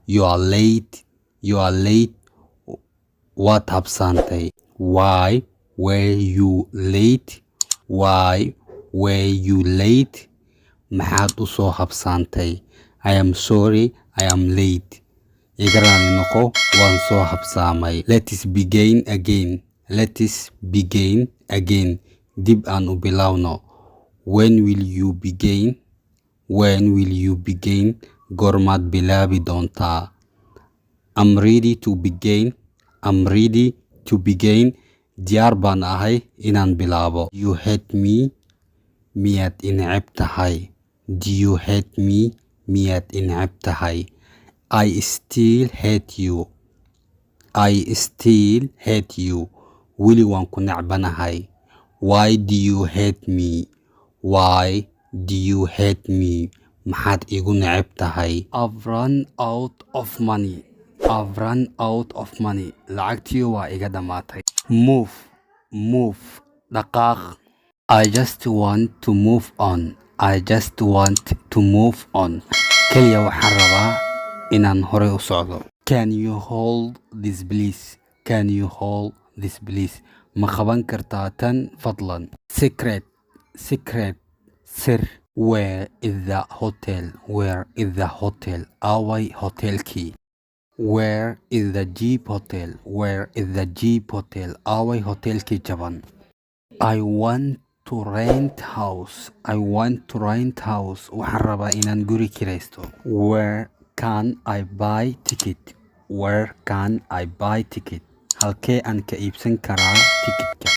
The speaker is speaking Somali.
You are late. You are late. Waad habsaantay. Why were you late? Why were you late? Maxaad u soo habsaantay? I am sorry, I am late. Iga raali noqo, waan soo habsaamay. Let's begin again. Let's begin again. Dib aan u bilowno. When will you begin? When will you begin? Goormaad bilaabi doontaa? I'm ready to begin. I'm ready to begin. Diyaar baan ahay inaan bilaabo. You hate me? Miyaad i neceb tahay? Do you hate me? Miyaad i neceb tahay? I still hate you. I still hate you. Weli waan ku necbanahay. Why do you hate me? Why do you hate me? Maxaad igu neceb tahay? I've run out of money. I've run out of money. Lacagtii waa iga dhammaatay. Move, move, dhaqaaq. I just want to move on. I just want to move on. Kaliya waxaan rabaa inaan horay u socdo. Can you hold this, please? Can you hold this, please? Ma qaban kartaa tan, fadlan? Secret, secret, sir. Where is the hotel? Where is the hotel? Aaway hotelkii? Where is the cheap hotel? Where is the cheap hotel? Aaway hotelkii jaban? I want to rent house. I want to rent house. Waxaan rabaa inaan guri kiraysto. Where can I buy ticket? Where can I buy ticket? Halkee aan ka iibsan karaa tikidhka?